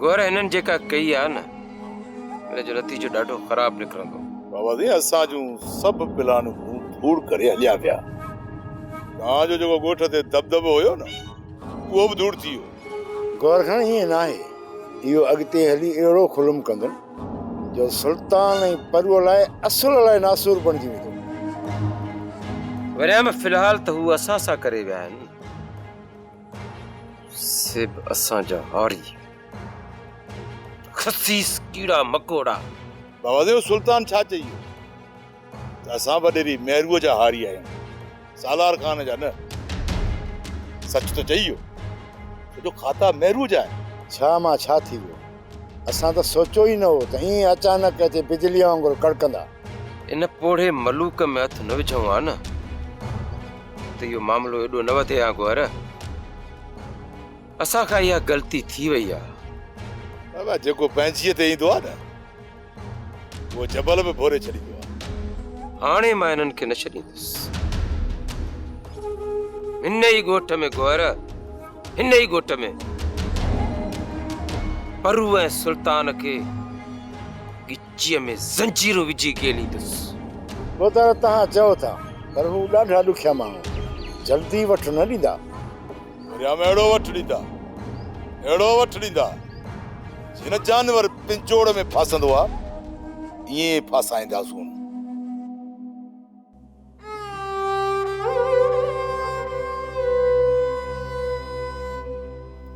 گوهر هنن جيڪا ڪئي آ نه ان جو نتيجو ڏاڍو خراب نڪرندو. بابا سائين اسان جون سڀ پلانون ڌوڙ ڪري هليا ويا. توهان جو جيڪو ڳوٺ تي دٻدٻو هيو نه اهو به ڌوڙ ٿي ويو. گوهر خان ائين ناهي. اهو اڳتي هلي اهڙو خلم ڪندن جو سلطان ۽ پروء لاء اصل لاء ناسور بڻجي ويندو. وريام في الحال ته هو اسان سان ڪري ويا آهن. سي به اسان جا هاري، خسيس ڪيڙا مڪوڙا. بابا سائين سلطان ڇا چئي ويو ته اسان وڏيري مهروء جا هاري آهيون، سالار خان جا نه. سچ ته چئي ويو، ڇو جو کاتا مهروء جا آهن. ڇا مان ڇا ٿي ويو؟ اسان ته سوچيو ئي نه هو ته ائين اچانڪ اچي بجليء وانگر ڪڙڪندا. ان پوڙهي ملوڪ ۾ هٿ نه وجهون ها نه ته اهو معاملو ايڏو نه وڌي ها گوهر. اسان کان اها غلطي ٿي وئي آ. بابا جيڪو پنهنجيء تي ايندو آ نه اهو جبل به ڀوري ڇڏيندو آ. هاڻي مان انهن کي نه ڇڏيندس. هن ئي ڳوٺ ۾ گوهر، هن ئي ڳوٺ ۾ پرو ۽ سلطان کي ڳچيء ۾ زنجيرون وجهي گهيليندس. ٻڌر توهان چئو ٿا، پر هو ڏاڍا ڏکيا ماڻهو، جلدي وٺ نه ڏيندا. وريام اهڙو وٺ ڏيندا، اهڙو وٺ ڏيندا، جيئن جانور پنجوڙ ۾ ڦاسندو آ، ائين ڦاسائينداسون.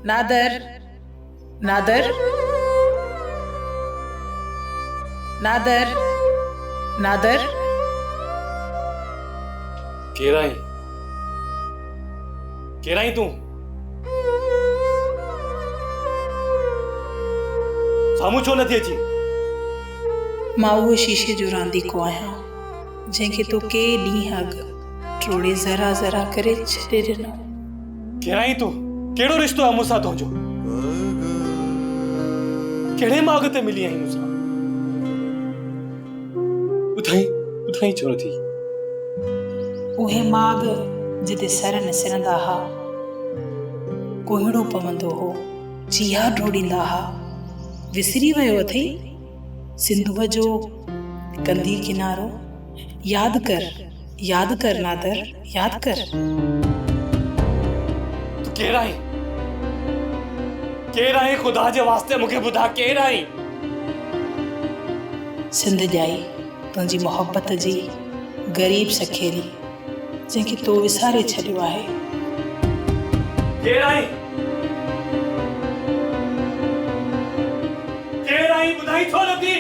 نادر نادر نادر نادر. ڪير آهين؟ ڪير آهين تون؟ سامهون ڇو نٿي اچين؟ مان اهو شيشي جو رانديڪو آهيان. جنهن کي تو ڪي ڏينهن اڳ ٽوڙي ذرا ذرا ڪري ڇڏي ڏنو. ڪير آهين تون؟ ڪهڙو رشتو آهي مون سان تنهنجو؟ ڪهڙي ماڳ تي ملي آهين مون سان؟ ٻڌائين، ٻڌائين ڇو نٿي؟ اهي ماڳ جتي سر نسرندا ها، ڪوهيڙو پوندو هو، چيها ڊوڙيندا ها، وسري ويو اٿئي؟ سنڌوء جو ڪنڌي ڪنارو ياد ڪر، ياد ڪر نادر، ياد ڪر. تون ڪير آهين؟ ڪير آهين خدا جي واسطي مون کي ٻڌاء ڪير آهين؟ سنڌ ڄائي تنهنجي محبت جي غريب سکيري جنهن کي تو وساري ڇڏيو آهي. ڪير آهين؟ ڪير آهين ٻڌائين ڇو نٿي؟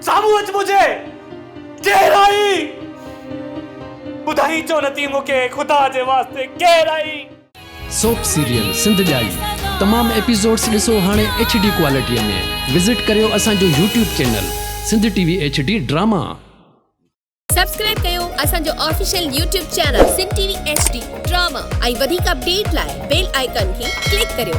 سامهون اچ منهنجي! ڪير آهين؟ ٻڌائين ڇو نٿي مون کي خدا جي واسطي ڪير آهين؟ سوپ سيريل سنڌ ڄائي تمام ايپيسوڊس ڏسو هاڻي ايڇ ڊي ڪوالٽي ۾ وزٽ ڪريو اسان جو YouTube channel Sindh T V H D drama. Subscribe ڪيو اسان جو official YouTube channel Sindh T V H D drama ۽ وڌيڪ اپڊيٽ لاء بيل آئيڪان کي ڪلڪ ڪريو.